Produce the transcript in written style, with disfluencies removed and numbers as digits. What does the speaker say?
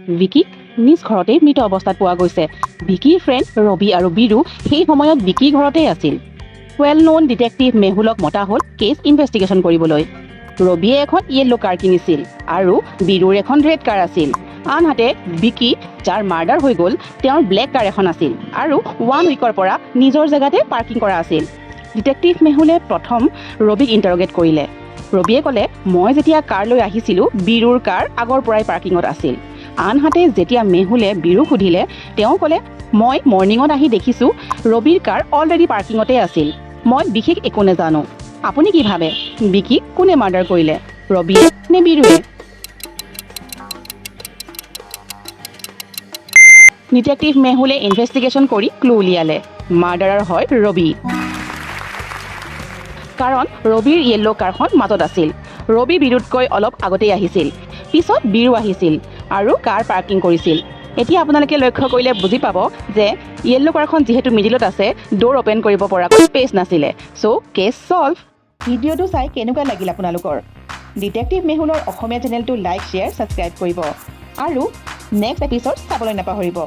বিকিক নিজ ঘৰতেই মৃত অৱস্থাত পোৱা গৈছে। বিকিৰ ফ্ৰেণ্ড ৰবি আৰু বীৰু সেই সময়ত বিকিৰ ঘৰতেই আছিল। ৱেল ন'ন ডিটেক্টিভ মেহুলক মতা হ'ল কেছ ইনভেষ্টিগেশ্যন কৰিবলৈ। ৰবিয়ে এখন য়েল্ল' কাৰ কিনিছিল আৰু বীৰুৰ এখন ৰেড কাৰ আছিল। আনহাতে বিকি, যাৰ মাৰ্ডাৰ হৈ গ'ল, তেওঁৰ ব্লেক কাৰ এখন আছিল আৰু ওৱান উইকৰ পৰা নিজৰ জেগাতে পাৰ্কিং কৰা আছিল। ডিটেক্টিভ মেহুলে প্ৰথম ৰবিক ইণ্টাৰগেট কৰিলে। ৰবিয়ে ক'লে, মই যেতিয়া কাৰ লৈ আহিছিলোঁ, বীৰুৰ কাৰ আগৰ পৰাই পাৰ্কিঙত আছিল। আনহাতে যেতিয়া মেহুলে বীৰুক সুধিলে, তেওঁ ক'লে, মই মৰ্ণিঙত আহি দেখিছোঁ ৰবিৰ কাৰ অলৰেডি পাৰ্কিঙতে আছিল। মই বিশেষ একো নাজানো। আপুনি কি ভাবে, বিকিক কোনে মাৰ্ডাৰ কৰিলে, ৰবিয়ে নে বীৰুৱে? ডিটেক্টিভ মেহুলে ইনভেষ্টিগেশ্যন কৰি ক্লু উলিয়ালে, মাৰ্ডাৰাৰ হয় ৰবি। কাৰণ ৰবিৰ য়েল্ল' কাৰখন মাজত আছিল। ৰবি বীৰুতকৈ অলপ আগতেই আহিছিল। পিছত বীৰু আহিছিল আৰু কাৰ পাৰ্কিং কৰিছিল। এতিয়া আপোনালোকে লক্ষ্য কৰিলে বুজি পাব যে য়েল্ল' কাৰখন যিহেতু মিডিলত আছে, ড'ৰ অ'পেন কৰিব পৰাকৈ স্পেচ নাছিলে। চ' কেছ ছল্ভ। ভিডিঅ'টো চাই কেনেকুৱা লাগিল আপোনালোকৰ? ডিটেক্টিভ মেহুলৰ অসমীয়া চেনেলটো লাইক, শ্বেয়াৰ, ছাবস্ক্ৰাইব কৰিব আৰু নেক্সট এপিছ'ড চাবলৈ নাপাহৰিব।